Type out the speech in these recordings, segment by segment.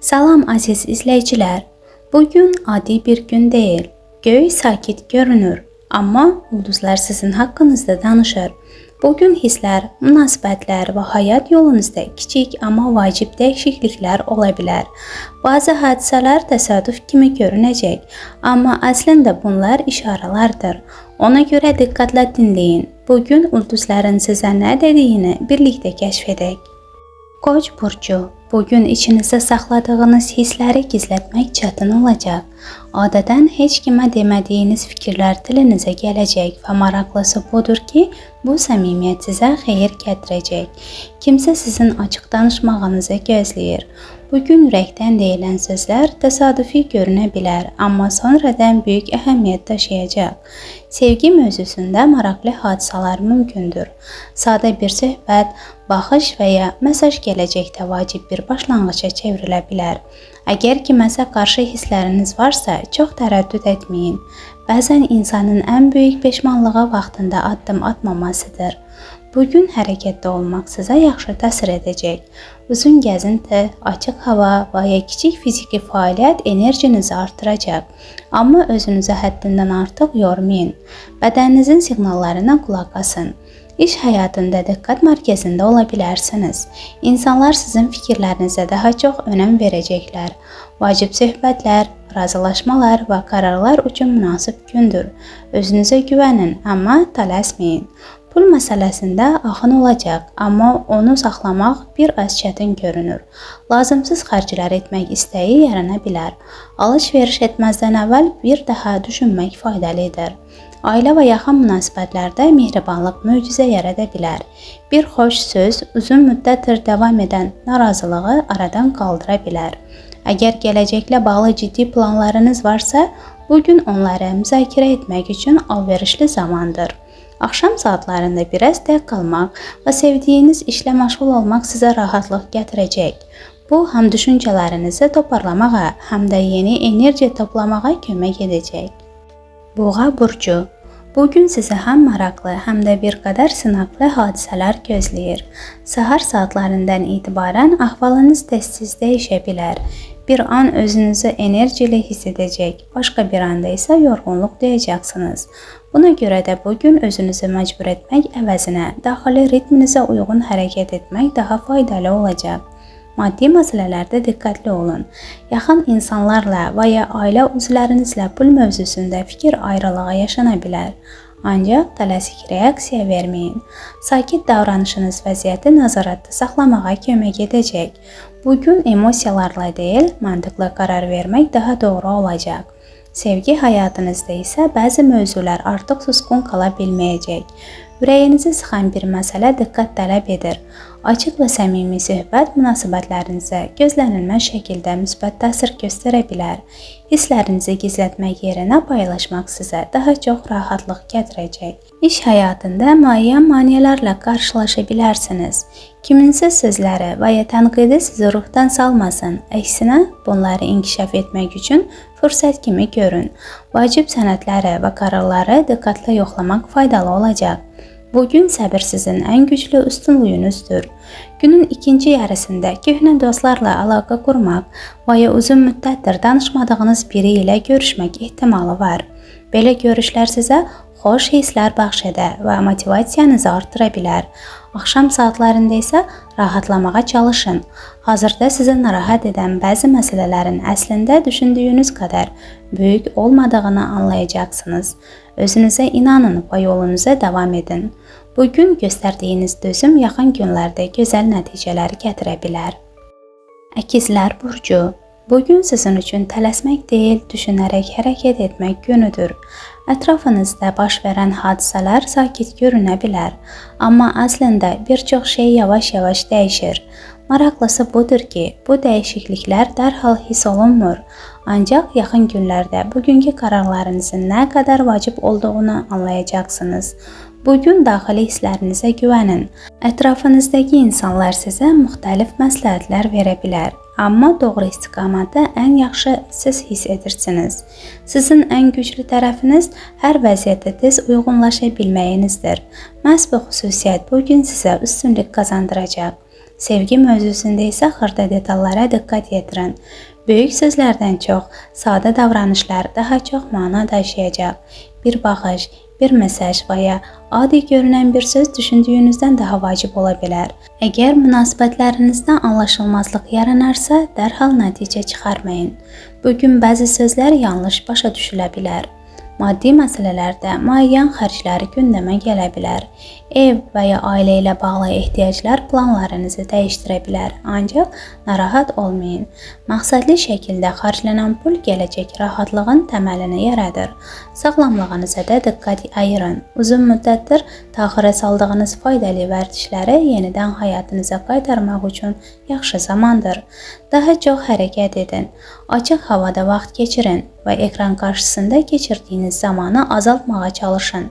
Salam aziz izləyicilər. Bugün adi bir gün deyil. Göy sakit görünür, amma ulduzlar sizin haqqınızda danışır. Bugün hisslər, münasibətlər və həyat yolunuzda kiçik amma vacib dəyişikliklər ola bilər. Bazı hadisələr təsadüf kimi görünəcək, amma əslində bunlar işarələrdir. Ona görə diqqətlə dinləyin. Bugün ulduzların sizə nə dediyini birlikdə kəşf edək. Koç burcu, bugün içinizdə saxladığınız hissləri gizlətmək çətin olacaq. Adətən heç kimə demədiyiniz fikirlər dilinizə gələcək və maraqlısı budur ki, bu səmimiyyət sizə xeyir gətirəcək. Kimsə sizin açıq danışmağınızı gözləyir. Bugün ürəkdən deyilən sözlər təsadüfi görünə bilər, amma sonradan böyük əhəmiyyət daşıyacaq. Sevgi mövzusunda maraqlı hadisələr mümkündür. Sadə bir söhbət, baxış və ya mesaj gələcəkdə vacib bir başlanğıca çevrilə bilər. Əgər kiməsə qarşı hissləriniz varsa, çox tərəddüd etməyin. Bəzən insanın ən böyük peşmanlığı vaxtında addım atmamasıdır. Bugün hərəkətdə olmaq sizə yaxşı təsir edəcək. Uzun gəzinti, açıq hava və ya kiçik fiziki fəaliyyət enerjinizi artıracaq. Amma özünüzü həddindən artıq yormayın. Bədəninizin siqnallarına qulaq asın. İş həyatında diqqət mərkəzində ola bilərsiniz. İnsanlar sizin fikirlərinizə daha çox önəm verəcəklər. Vacib söhbətlər, razılaşmalar və qərarlar üçün münasib gündür. Özünüzə güvənin, amma tələsməyin. Pul məsələsində axın olacaq, amma onu saxlamaq bir az çətin görünür. Lazımsız xərclər etmək istəyi yarana bilər. Alış-veriş etməzdən əvvəl bir daha düşünmək faydalıdır. Ailə və yaxın münasibətlərdə mehribanlıq möcüzə yarada bilər. Bir xoş söz uzun müddətdir davam edən narazılığı aradan qaldıra bilər. Əgər gələcəklə bağlı ciddi planlarınız varsa, bugün onları müzakirə etmək üçün əlverişli zamandır. Axşam saatlarında biraz tək qalmaq və sevdiyiniz işlə məşğul olmaq sizə rahatlıq gətirəcək. Bu, həm düşüncələrinizi toparlamağa, həm də yeni enerji toplamağa kömək edəcək. Boğa burcu, bugün sizi həm maraqlı, həm də bir qədər sınaqlı hadisələr gözləyir. Səhər saatlarından etibarən ahvalınız tez-tez dəyişə bilər. Bir an özünüzü enerjili hiss edəcək, başqa bir anda isə yorğunluq duyacaqsınız. Buna görə də bugün özünüzü məcbur etmək əvəzinə daxili ritminizə uyğun hərəkət etmək daha faydalı olacaq. Maddi məsələlərdə diqqətli olun. Yaxın insanlarla və ya ailə üzvlərinizlə pul mövzusunda fikir ayrılığı yaşana bilər. Ancaq tələsik reaksiya verməyin. Sakit davranışınız vəziyyəti nəzarətdə saxlamağa kömək edəcək. Bugün emosiyalarla deyil, məntiqli qərar vermək daha doğru olacaq. Sevgi həyatınızda isə bəzi mövzular artıq susqun qala bilməyəcək. Ürəyinizi sıxan bir məsələ diqqət tələb edir. Açıq və səmimi söhbət münasibətlərinizə gözlənilməz şəkildə müsbət təsir göstərə bilər. Hisslərinizi gizlətmək yerinə paylaşmaq sizə daha çox rahatlıq gətirəcək. İş həyatında müəyyən maneələrlə qarşılaşa bilərsiniz. Kiminsə sözləri və ya tənqidi sizi ruhdan salmasın. Əksinə, bunları inkişaf etmək üçün fürsət kimi görün. Vacib sənədləri və qərarları diqqətlə yoxlamaq faydalı olacaq. Bugün səbir sizin ən güclü üstünlüyünüzdür. Günün ikinci yarısında köhnə dostlarla əlaqə qurmaq və ya uzun müddətdir danışmadığınız biri ilə görüşmək ehtimalı var. Belə görüşlər sizə xoş hisslər bəxş edə və motivasiyanızı artıra bilər. Axşam saatlarında isə rahatlamağa çalışın. Hazırda sizi narahat edən bəzi məsələlərin əslində düşündüyünüz qədər böyük olmadığını anlayacaqsınız. Özünüzə inanın və yolunuza davam edin. Bugün göstərdiyiniz dözüm yaxın günlərdə gözəl nəticələr gətirə bilər. Əkizlər burcu, bugün sizin üçün tələsmək deyil, düşünərək hərəkət etmək günüdür. Ətrafınızda baş verən hadisələr sakit görünə bilər, amma əslində bir çox şey yavaş-yavaş dəyişir. Maraqlısı budur ki, bu dəyişikliklər dərhal hiss olunmur. Ancaq yaxın günlərdə bugünkü qərarlarınızın nə qədər vacib olduğunu anlayacaqsınız. Bugün daxili hisslərinizə güvənin. Ətrafınızdakı insanlar sizə müxtəlif məsləhətlər verə bilər. Amma doğru istiqamətə ən yaxşı siz hiss edirsiniz. Sizin ən güclü tərəfiniz hər vəziyyətdə tez uyğunlaşa bilməyinizdir. Məhz bu xüsusiyyət bugün sizə üstünlük qazandıracaq. Sevgi mövzusunda isə xırda detallara diqqət yetirin. Böyük sözlərdən çox sadə davranışlar daha çox mana daşıyacaq. Bir baxış, bir mesaj və ya adi görünən bir söz düşündüyünüzdən daha vacib ola bilər. Əgər münasibətlərinizdə anlaşılmazlıq yaranarsa, dərhal nəticə çıxarmayın. Bugün bəzi sözlər yanlış başa düşülə bilər. Maddi məsələlərdə müəyyən xərclər gündəmə gələ bilər. Ev və ya ailə ilə bağlı ehtiyaclar planlarınızı dəyişdirə bilər. Ancaq narahat olmayın. Məqsədli şəkildə xərclənən pul gələcək rahatlığın təməlini yaradır. Sağlamlığınıza da diqqət ayırın. Uzun müddətdir təxirə saldığınız faydalı vərdişləri yenidən həyatınıza qaytarmaq üçün yaxşı zamandır. Daha çox hərəkət edin. Açıq havada vaxt keçirin və ekran qarşısında keçirdiyiniz zamanı azaltmağa çalışın.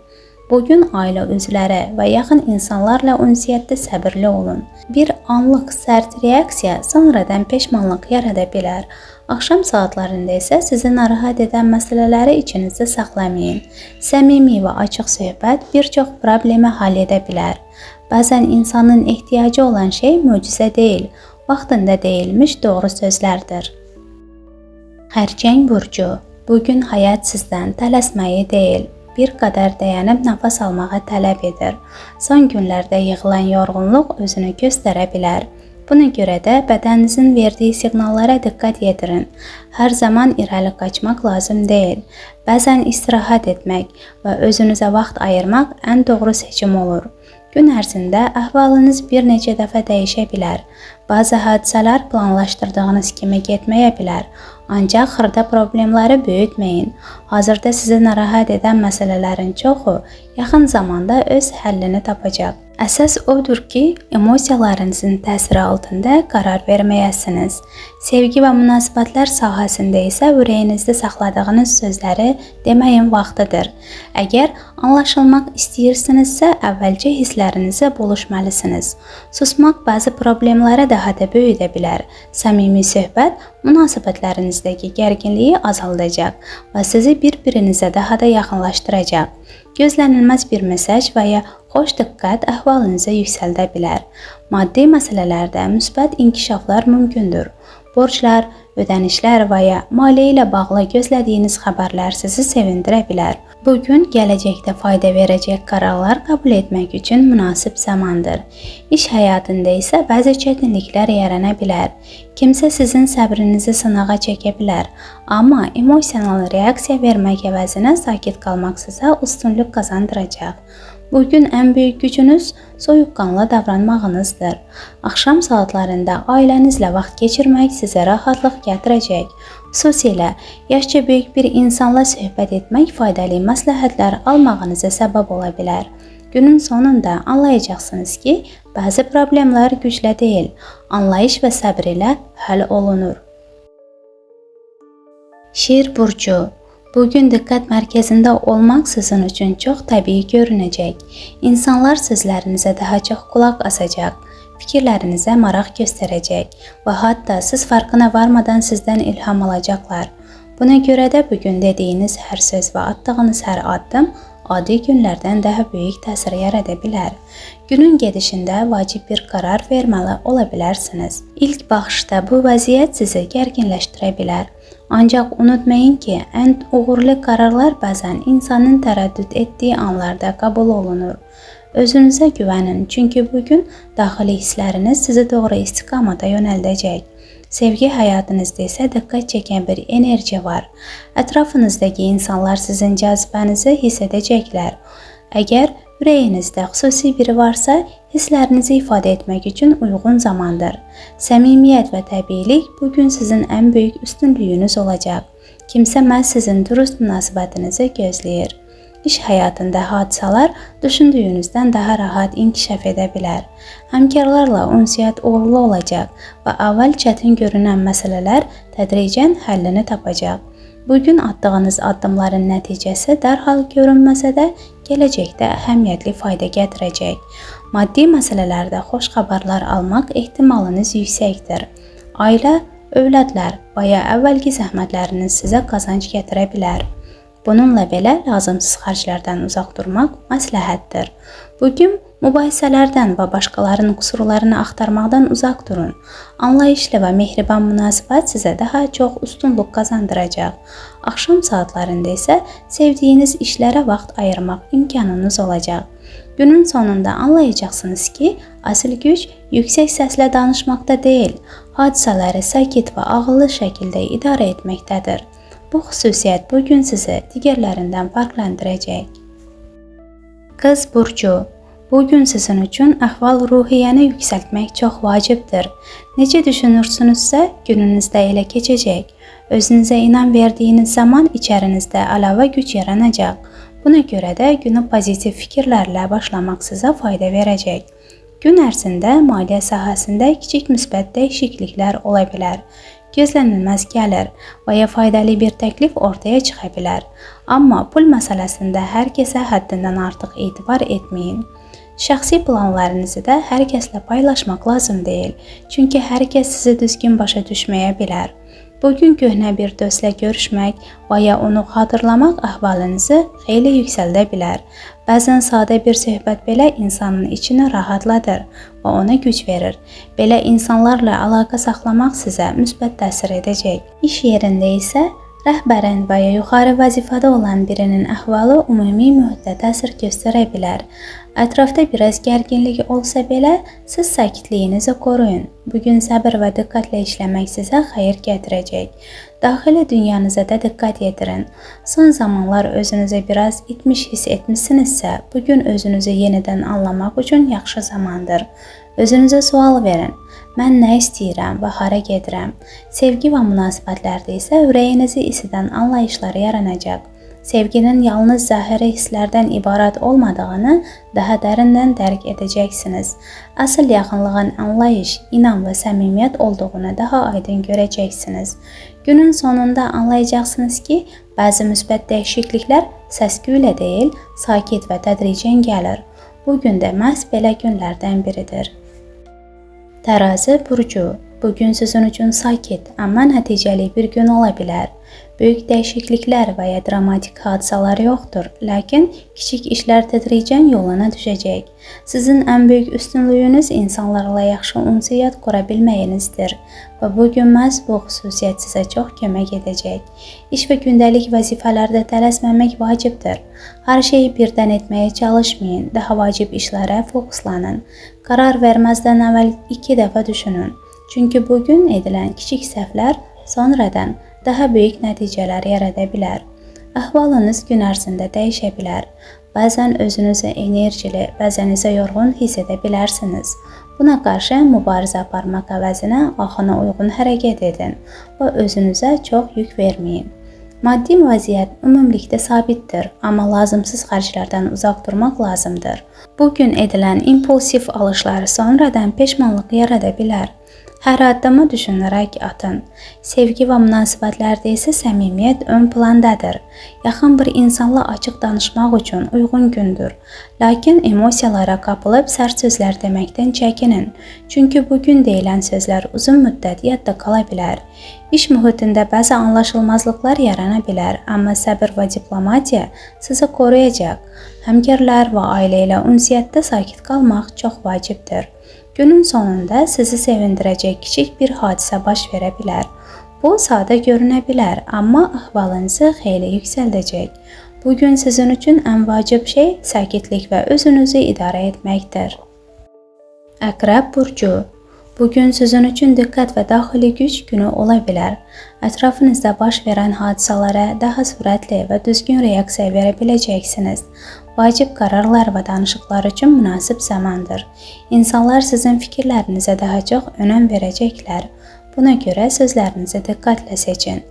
Bugün ailə üzvləri və yaxın insanlarla ünsiyyətdə səbirli olun. Bir anlıq sərt reaksiya sonradan peşmanlıq yarada bilər. Axşam saatlarında isə sizi narahat edən məsələləri içinizdə saxlamayın. Səmimi və açıq söhbət bir çox problemi həll edə bilər. Bəzən insanın ehtiyacı olan şey möcüzə deyil, vaxtında deyilmiş doğru sözlərdir. Xərçəng burcu. Bugün həyat sizdən tələsməyi deyil, bir qədər dayanıb nəfəs almağı tələb edir. Son günlərdə yığılan yorğunluq özünü göstərə bilər. Buna görə də bədəninizin verdiyi siqnallara diqqət yetirin. Hər zaman irəli qaçmaq lazım deyil. Bəzən istirahət etmək və özünüzə vaxt ayırmaq ən doğru seçim olur. Gün ərzində əhvalınız bir neçə dəfə dəyişə bilər. Bəzi hadisələr planlaşdırdığınız kimi getməyə bilər. Ancaq xırda problemləri böyütməyin. Hazırda sizi narahat edən məsələlərin çoxu yaxın zamanda öz həllini tapacaq. Əsas odur ki, emosiyalarınızın təsiri altında qərar verməyəsiniz. Sevgi və münasibətlər sahəsində isə ürəyinizdə saxladığınız sözləri deməyin vaxtıdır. Əgər anlaşılmaq istəyirsinizsə, əvvəlcə hisslərinizi buluşmalısınız. Susmaq bəzi problemləri daha da böyüdə bilər. Səmimi söhbət münasibətlərinizdəki gərginliyi azaldacaq və sizi bir-birinizə daha da yaxınlaşdıracaq. Gözlənilməz bir mesaj və ya xoş diqqət əhvalınızı yüksəldə bilər. Maddi məsələlərdə müsbət inkişaflar mümkündür. Borclar, ödənişlər və ya maliyyə ilə bağlı gözlədiyiniz xəbərlər sizi sevindirə bilər. Bugün gələcəkdə fayda verəcək qərarlar qəbul etmək üçün münasib zamandır. İş həyatında isə bəzi çətinliklər yarana bilər. Kimsə sizin səbrinizi sınağa çəkə bilər, amma emosional reaksiya vermək əvəzinə sakit qalmaq sizə üstünlük qazandıracaq. Bugün ən böyük gücünüz soyuqqanlı davranmağınızdır. Axşam saatlarında ailənizlə vaxt keçirmək sizə rahatlıq gətirəcək. Xüsusilə yaşca böyük bir insanla söhbət etmək faydalı məsləhətlər almağınıza səbəb ola bilər. Günün sonunda anlayacaqsınız ki, bəzi problemlər güclə deyil, anlayış və səbr ilə həll olunur. Şir burcu. Bugün diqqət mərkəzində olmaq sizin üçün çox təbii görünəcək. İnsanlar sözlərinizə daha çox qulaq asacaq, fikirlərinizə maraq göstərəcək və hətta siz farkına varmadan sizdən ilham alacaqlar. Buna görə də bugün dediyiniz hər söz və atdığınız hər addım adi günlərdən daha böyük təsir yarada bilər. Günün gedişində vacib bir qərar verməli ola bilərsiniz. İlk baxışda bu vəziyyət sizi gərginləşdirə bilər. Ancaq unutmayın ki, ən uğurlu qərarlar bəzən insanın tərəddüd etdiyi anlarda qəbul olunur. Özünüzə güvənin, çünki bugün daxili hissləriniz sizi doğru istiqamata yönəldəcək. Sevgi həyatınızda isə diqqət çəkən bir enerji var. Ətrafınızdakı insanlar sizin cazibənizi hiss edəcəklər. Əgər ürəyinizdə xüsusi biri varsa, hisslərinizi ifadə etmək üçün uyğun zamandır. Səmimiyyət və təbiilik bugün sizin ən böyük üstünlüyünüz olacaq. Kimsə məhz sizin dürüst münasibətinizi gözləyir. İş həyatında hadisələr düşündüyünüzdən daha rahat inkişaf edə bilər. Həmkarlarla ünsiyyət uğurlu olacaq və əvvəl çətin görünən məsələlər tədricən həllini tapacaq. Bugün atdığınız addımların nəticəsi dərhal görünməsə də gələcəkdə əhəmiyyətli fayda gətirəcək. Maddi məsələlərdə xoş xəbərlər almaq ehtimalınız yüksəkdir. Ailə, övladlar və ya əvvəlki zəhmətləriniz sizə qazanc gətirə bilər. Bununla belə lazımsız xərclərdən uzaq durmaq məsləhətdir. Bugün mübahisələrdən və başqalarının qüsurlarını axtarmaqdan uzaq durun. Anlayışlı və mehriban münasibət sizə daha çox üstünlük qazandıracaq. Axşam saatlarında isə sevdiyiniz işlərə vaxt ayırmaq imkanınız olacaq. Günün sonunda anlayacaqsınız ki, əsl güc yüksək səslə danışmaqda deyil, hadisələri sakit və ağıllı şəkildə idarə etməkdədir. Bu xüsusiyyət bugün sizi digərlərindən fərqləndirəcək. Qız burcu. Bugün sizin üçün əhval-ruhiyyəni yüksəltmək çox vacibdir. Necə düşünürsünüzsə, gününüz də elə keçəcək. Özünüzə inam verdiyiniz zaman içərinizdə əlavə güc yaranacaq. Buna görə də günü pozitiv fikirlərlə başlamaq sizə fayda verəcək. Gün ərzində maliyyə sahəsində kiçik müsbət dəyişikliklər ola bilər. Gözlənilməz gəlir və ya faydalı bir təklif ortaya çıxa bilər. Amma pul məsələsində hər kəsə həddindən artıq etibar etməyin. Şəxsi planlarınızı da hər kəslə paylaşmaq lazım deyil. Çünki hər kəs sizi düzgün başa düşməyə bilər. Bugün köhnə bir dostla görüşmək və ya onu xatırlamaq əhvalınızı xeyli yüksəldə bilər. Bəzən sadə bir söhbət belə insanın içini rahatladır və ona güc verir. Belə insanlarla əlaqə saxlamaq sizə müsbət təsir edəcək. İş yerində isə rəhbərin və ya yuxarı vəzifədə olan birinin əhvalı ümumi mühitə təsir göstərə bilər. Ətrafda biraz gərginlik olsa belə, siz sakitliyinizi qoruyun. Bugün səbir və diqqətlə işləmək sizə xeyir gətirəcək. Daxili dünyanıza da diqqət yetirin. Son zamanlar özünüzü biraz itmiş hiss etmisinizsə, bugün özünüzü yenidən anlamaq üçün yaxşı zamandır. Özünüzə sual verin. Mən nə istəyirəm və hara gedirəm? Sevgi və münasibətlərdə isə ürəyinizi isidən anlayışlar yaranacaq. Sevginin yalnız zahiri hisslərdən ibarət olmadığını daha dərindən dərk edəcəksiniz. Əsl yaxınlığın anlayış, inam və səmimiyyət olduğunu daha aydın görəcəksiniz. Günün sonunda anlayacaqsınız ki, bəzi müsbət dəyişikliklər səs-küylə deyil, sakit və tədricən gəlir. Bu gün də məhz belə günlərdən biridir. Tərazi burcu. Bugün sizin üçün sakit, amma nəticəli bir gün ola bilər. Böyük dəyişikliklər və ya dramatik hadisələr yoxdur, lakin kiçik işlər tədricən yoluna düşəcək. Sizin ən böyük üstünlüyünüz insanlarla yaxşı ünsiyyət qura bilməyinizdir və bugün məhz bu xüsusiyyət sizə çox kömək edəcək. İş və gündəlik vəzifələrdə tələsməmək vacibdir. Hər şeyi birdən etməyə çalışmayın, daha vacib işlərə fokuslanın. Qərar verməzdən əvvəl 2 dəfə düşünün. Çünki bugün edilən kiçik səhvlər sonradan daha böyük nəticələr yarada bilər. Əhvalınız gün ərzində dəyişə bilər. Bəzən özünüzü enerjili, bəzən isə yorğun hiss edə bilərsiniz. Buna qarşı mübarizə aparmaq əvəzinə axına uyğun hərəkət edin və özünüzə çox yük verməyin. Maddi vəziyyət ümumilikdə sabitdir, amma lazımsız xərclərdən uzaq durmaq lazımdır. Bugün edilən impulsiv alışlar sonradan peşmanlıq yarada bilər. Hər addımı düşünərək atın. Sevgi və münasibətlərdə isə səmimiyyət ön plandadır. Yaxın bir insanla açıq danışmaq üçün uyğun gündür. Lakin emosiyalara qapılıb sərt sözlər deməkdən çəkinin. Çünki bugün deyilən sözlər uzun müddət yadda qala bilər. İş mühitində bəzi anlaşılmazlıqlar yarana bilər, amma səbir və diplomatiya sizi qoruyacaq. Həmkarlar və ailə ilə ünsiyyətdə sakit qalmaq çox vacibdir. Günün sonunda sizi sevindirəcək kiçik bir hadisə baş verə bilər. Bu sadə görünə bilər, amma əhvalınızı xeyli yüksəldəcək. Bugün sizin üçün ən vacib şey sakitlik və özünüzü idarə etməkdir. Əqrəb burcu. Bugün sizin üçün diqqət və daxili güc günü ola bilər. Ətrafınızda baş verən hadisələrə daha sürətli və düzgün reaksiya verə biləcəksiniz. Vacib qərarlar və danışıqlar üçün münasib zamandır. İnsanlar sizin fikirlərinizə daha çox önəm verəcəklər. Buna görə sözlərinizi diqqətlə seçin.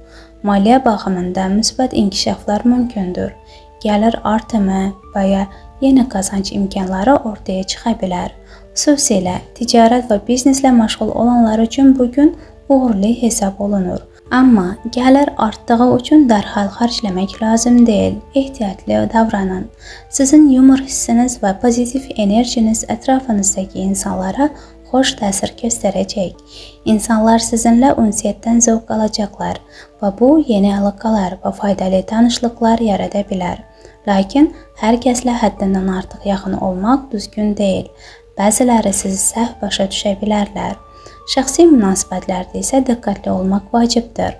Maliyyə baxımından müsbət inkişaflar mümkündür. Gəlir artımı və ya yeni qazanc imkanları ortaya çıxa bilər. Xüsusilə ticarət və bizneslə məşğul olanlar üçün bugün uğurlu hesab olunur. Amma gəlir artdığı üçün dərhal xərcləmək lazım deyil. Ehtiyatlı davranın. Sizin yumor hissiniz və pozitiv enerjiniz ətrafınızdakı insanlara xoş təsir göstərəcək. İnsanlar sizinlə ünsiyyətdən zövq alacaqlar və bu yeni əlaqələr və faydalı tanışlıqlar yarada bilər. Lakin hər kəslə həddindən artıq yaxın olmaq düzgün deyil. Bəziləri sizi səhv başa düşə bilərlər. Şəxsi münasibətlərdə isə diqqətli olmaq vacibdir.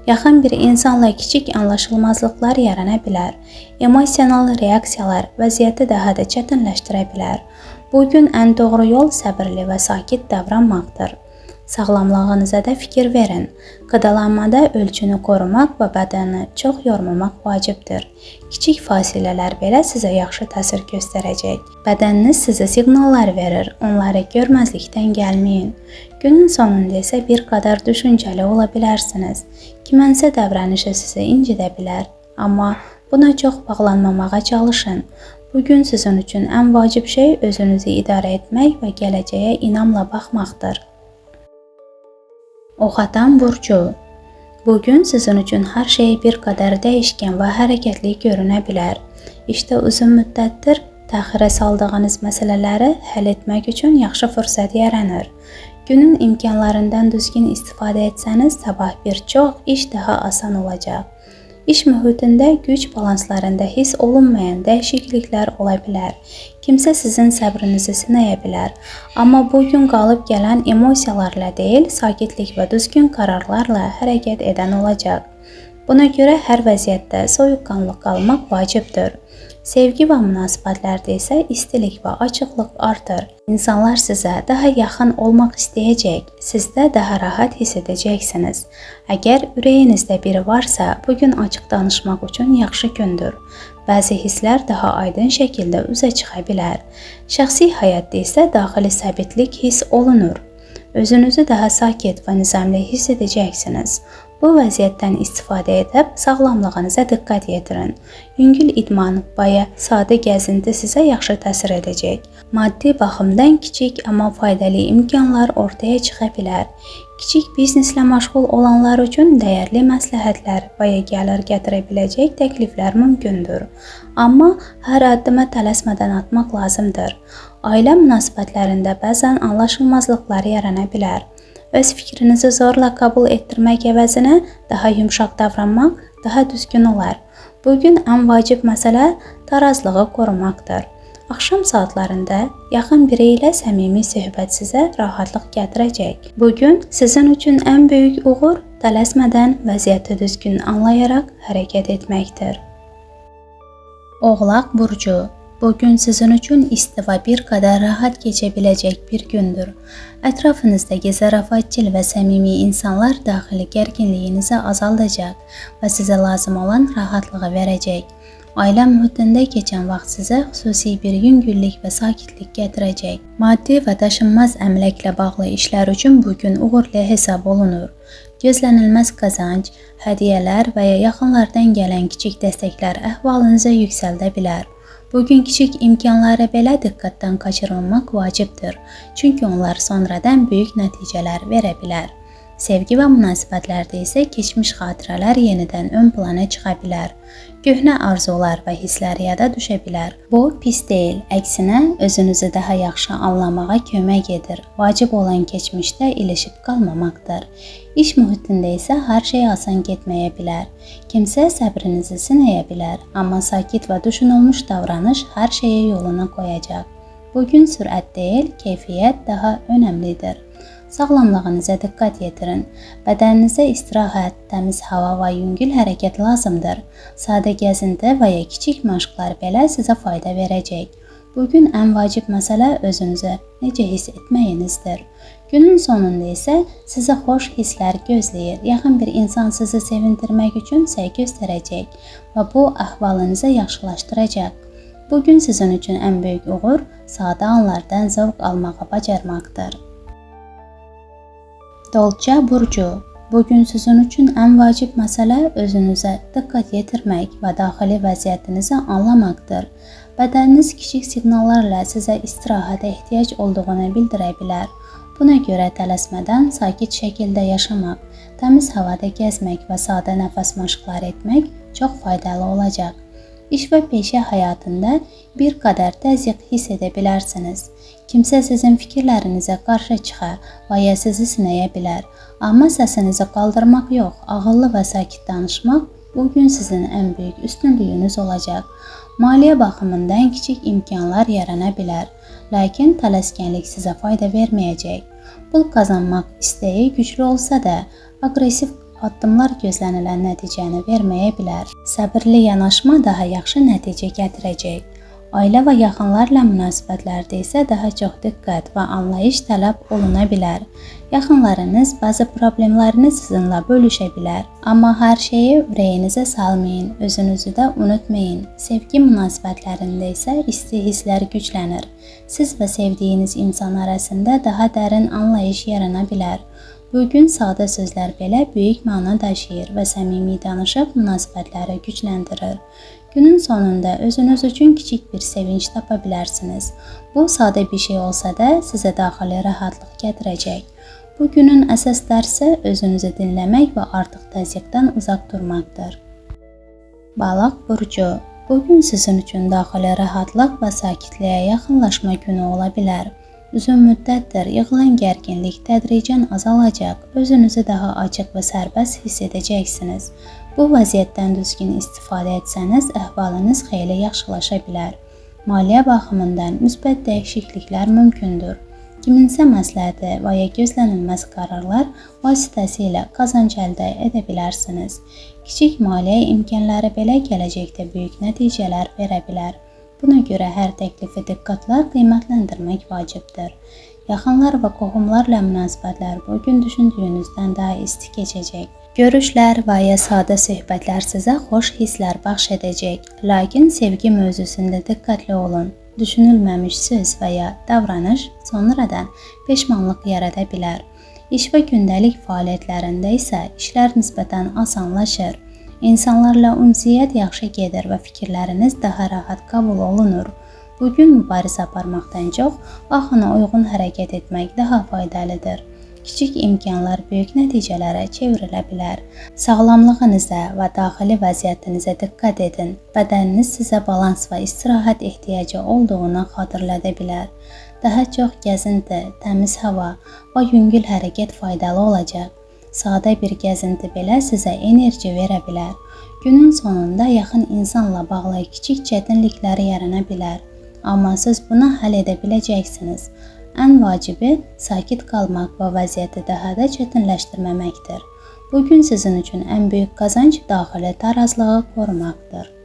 Yaxın bir insanla kiçik anlaşılmazlıqlar yarana bilər. Emosional reaksiyalar vəziyyəti daha da çətinləşdirə bilər. Bu gün ən doğru yol səbirli və sakit davranmaqdır. Sağlamlığınıza da fikir verin. Qidalanmada ölçünü qorumaq və bədəni çox yormamaq vacibdir. Kiçik fasilələr belə sizə yaxşı təsir göstərəcək. Bədəniniz sizə siqnallar verir, onları görməzlikdən gəlməyin. Günün sonunda isə bir qədər düşüncəli ola bilərsiniz. Kimənsə davranışı sizi incidə bilər, amma buna çox bağlanmamağa çalışın. Bugün sizin üçün ən vacib şey özünüzü idarə etmək və gələcəyə inamla baxmaqdır. Oxatan burcu. Bugün sizin üçün hər şey bir qədər dəyişkən və hərəkətli görünə bilər. İşdə uzun müddətdir təxirə saldığınız məsələləri həll etmək üçün yaxşı fürsət yaranır. Günün imkanlarından düzgün istifadə etsəniz, sabah bir çox iş daha asan olacaq. İş mühitində güc balanslarında hiss olunmayan dəyişikliklər ola bilər. Kimsə sizin səbrinizi sınaya bilər. Amma bu gün qalıb gələn emosiyalarla deyil, sakitlik və düzgün qərarlarla hərəkət edən olacaq. Buna görə hər vəziyyətdə soyuqqanlı qalmaq vacibdir. Sevgi və münasibətlərdə isə istilik və açıqlıq artır. İnsanlar sizə daha yaxın olmaq istəyəcək, siz də daha rahat hiss edəcəksiniz. Əgər ürəyinizdə biri varsa, bu gün açıq danışmaq üçün yaxşı gündür. Bəzi hisslər daha aydın şəkildə üzə çıxa bilər. Şəxsi həyatda isə daxili sabitlik hiss olunur. Özünüzü daha sakit və nizamlı hiss edəcəksiniz. Bu vəziyyətdən istifadə edib sağlamlığınıza diqqət yetirin. Yüngül idman və ya sadə gəzinti sizə yaxşı təsir edəcək. Maddi baxımdan kiçik, amma faydalı imkanlar ortaya çıxa bilər. Kiçik bizneslə məşğul olanlar üçün dəyərli məsləhətlər və ya gəlir gətirə biləcək təkliflər mümkündür. Amma hər addımı tələsmədən atmaq lazımdır. Ailə münasibətlərində bəzən anlaşılmazlıqlar yarana bilər. Öz fikrinizi zorla qəbul etdirmək əvəzinə daha yumşaq davranmaq daha düzgün olar. Bugün ən vacib məsələ tarazlığı qorumaqdır. Axşam saatlarında yaxın biri ilə səmimi söhbət sizə rahatlıq gətirəcək. Bugün sizin üçün ən böyük uğur tələsmədən vəziyyəti düzgün anlayaraq hərəkət etməkdir. Oğlaq burcu. Bugün sizin üçün isti və bir qədər rahat keçə biləcək bir gündür. Ətrafınızdakı zarafatçıl və səmimi insanlar daxili gərginliyinizi azaldacaq və sizə lazım olan rahatlığı verəcək. Ailə mühitində keçən vaxt sizə xüsusi bir yüngüllük və sakitlik gətirəcək. Maddi və daşınmaz əmlakla bağlı işlər üçün bugün uğurlu hesab olunur. Gözlənilməz qazanc, hədiyyələr və ya yaxınlardan gələn kiçik dəstəklər əhvalınızı yüksəldə bilər. Bugün kiçik imkanlara belə diqqətdən qaçırmamaq vacibdir. Çünki onlar sonradan böyük nəticələr verə bilər. Sevgi və münasibətlərdə isə keçmiş xatirələr yenidən ön plana çıxa bilər. Köhnə arzular və hisslər yada düşə bilər. Bu pis deyil, əksinə özünüzü daha yaxşı anlamağa kömək edir. Vacib olan keçmişdə ilişib qalmamaqdır. İş mühitində isə hər şey asan getməyə bilər. Kimsə səbrinizi sınaya bilər, amma sakit və düşünülmüş davranış hər şeyi yoluna qoyacaq. Bugün sürət deyil, keyfiyyət daha önəmlidir. Sağlamlığınıza diqqət yetirin. Bədəninizə istirahət, təmiz hava və yüngül hərəkət lazımdır. Sadə gəzinti və ya kiçik məşqlər belə sizə fayda verəcək. Bugün ən vacib məsələ özünüzü necə hiss etməyinizdir. Günün sonunda isə sizə xoş hisslər gözləyir. Yaxın bir insan sizi sevindirmək üçün səy göstərəcək və bu əhvalınızı yaxşılaşdıracaq. Bugün sizin üçün ən böyük uğur sadə anlardan zövq almağı bacarmaqdır. Dolça burcu. Bugün sizin üçün ən vacib məsələ özünüzə diqqət yetirmək və daxili vəziyyətinizi anlamaqdır. Bədəniniz kiçik siqnallarla sizə istirahətə ehtiyac olduğunu bildirə bilər. Buna görə tələsmədən sakit şəkildə yaşamaq, təmiz havada gəzmək və sadə nəfəs məşqləri etmək çox faydalı olacaq. İş və peşə həyatında bir qədər təzyiq hiss edə bilərsiniz. Kimsə sizin fikirlərinizə qarşı çıxa və ya sizi sınaya bilər. Amma səsinizi qaldırmaq yox, ağıllı və sakit danışmaq bugün sizin ən böyük üstünlüyünüz olacaq. Maliyyə baxımından kiçik imkanlar yarana bilər, lakin tələskənlik sizə fayda verməyəcək. Pul qazanmaq istəyi güclü olsa da, aqressiv addımlar gözlənilən nəticəni verməyə bilər. Səbirli yanaşma daha yaxşı nəticə gətirəcək. Ailə və yaxınlarla münasibətlərdə isə daha çox diqqət və anlayış tələb oluna bilər. Yaxınlarınız bəzi problemlərini sizinlə bölüşə bilər. Amma hər şeyi ürəyinizə salmayın, özünüzü də unutmayın. Sevgi münasibətlərində isə isti hisslər güclənir. Siz və sevdiyiniz insan arasında daha dərin anlayış yarana bilər. Bugün sadə sözlər belə böyük məna daşıyır və səmimi danışıq münasibətləri gücləndirir. Günün sonunda özünüz üçün kiçik bir sevinç tapa bilərsiniz. Bu sadə bir şey olsa da sizə daxili rahatlıq gətirəcək. Bu günün əsas dərsi özünüzü dinləmək və artıq təzyiqdən uzaq durmaqdır. Balıq burcu. Bugün sizin üçün daxili rahatlıq və sakitliyə yaxınlaşma günü ola bilər. Uzun müddətdir yığılan gərginlik tədricən azalacaq, özünüzü daha açıq və sərbəst hiss edəcəksiniz. Bu vəziyyətdən düzgün istifadə etsəniz, əhvalınız xeyli yaxşılaşa bilər. Maliyyə baxımından müsbət dəyişikliklər mümkündür. Kiminsə məsləhəti və ya gözlənilməz qərarlar vasitəsilə qazanc əldə edə bilərsiniz. Kiçik maliyyə imkanları belə gələcəkdə böyük nəticələr verə bilər. Buna görə hər təklifi diqqətlə qiymətləndirmək vacibdir. Yaxınlar və qohumlarla münasibətlər bugün düşündüyünüzdən daha isti keçəcək. Görüşlər və ya sadə söhbətlər sizə xoş hisslər bəxş edəcək. Lakin sevgi mövzusunda diqqətli olun. Düşünülməmiş söz və ya davranış sonradan peşmanlıq yarada bilər. İş və gündəlik fəaliyyətlərində isə işlər nisbətən asanlaşır. İnsanlarla ünsiyyət yaxşı gedir və fikirləriniz daha rahat qəbul olunur. Bugün mübarizə aparmaqdan çox axına uyğun hərəkət etmək daha faydalıdır. Kiçik imkanlar böyük nəticələrə çevrilə bilər. Sağlamlığınıza və daxili vəziyyətinizə diqqət edin. Bədəniniz sizə balans və istirahət ehtiyacı olduğunu xatırlada bilər. Daha çox gəzinti, təmiz hava və yüngül hərəkət faydalı olacaq. Sadə bir gəzinti belə sizə enerji verə bilər. Günün sonunda yaxın insanla bağlı kiçik çətinliklər yarana bilər. Amma siz bunu həll edə biləcəksiniz. Ən vacibi sakit qalmaq və vəziyyəti daha da çətinləşdirməməkdir. Bugün sizin üçün ən böyük qazanc daxili tarazlığı qorumaqdır.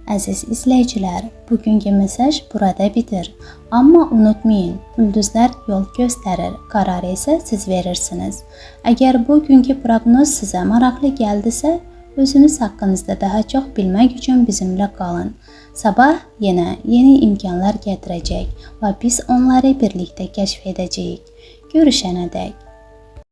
Əziz izləyicilər, bugünkü mesaj burada bitir. Amma unutmayın, ulduzlar yol göstərir, qərarı isə siz verirsiniz. Əgər bugünkü proqnoz sizə maraqlı gəldisə, özünüz haqqınızda daha çox bilmək üçün bizimlə qalın. Sabah yenə yeni imkanlar gətirəcək və biz onları birlikdə kəşf edəcəyik. Görüşənədək.